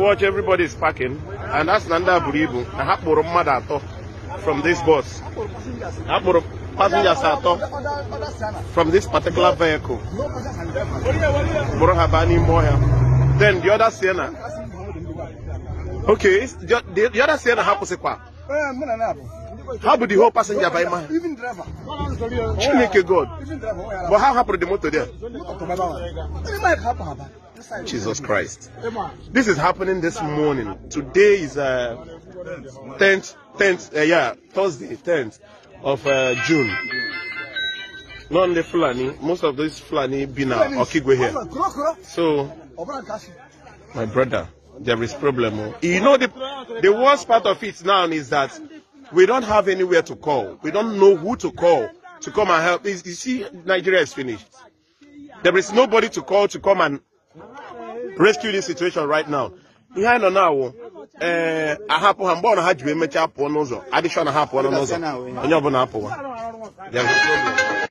Watch, everybody is parking, and that's na ndị a buru ibu na ha kpụrụ mmadụ atọ from this bus. Ha kpụrụ passengers atọ from this particular vehicle, kpụrụ ha baa n'ime ọhịa. Then the other Sienna, okay, the other Sienna, ha kwụsịkwa, ha bụ the whole passenger by ma. Even driver. Chineke God. Even driver. But how happened the motor there? Motor. Jesus Christ. This is happening this morning. Today is 10th, 10th, yeah, Thursday, 10th of June. Not only Fulani, most of these Fulani be now Okigwe here. So, my brother, there is problem, oh. The worst part of it now is that we don't have anywhere to call. We don't know who to call to come and help. You see, Nigeria is finished. There is nobody to call to come and rescue this situation right now. Ihe anyị nọ na-awụ ee ahapụ ha mgbe ọ na ha ji wee mechaa pụọ n'ụzọ adịshọ na ha pụọ n'ụzọ onye ọbụla apụwa. There is problem.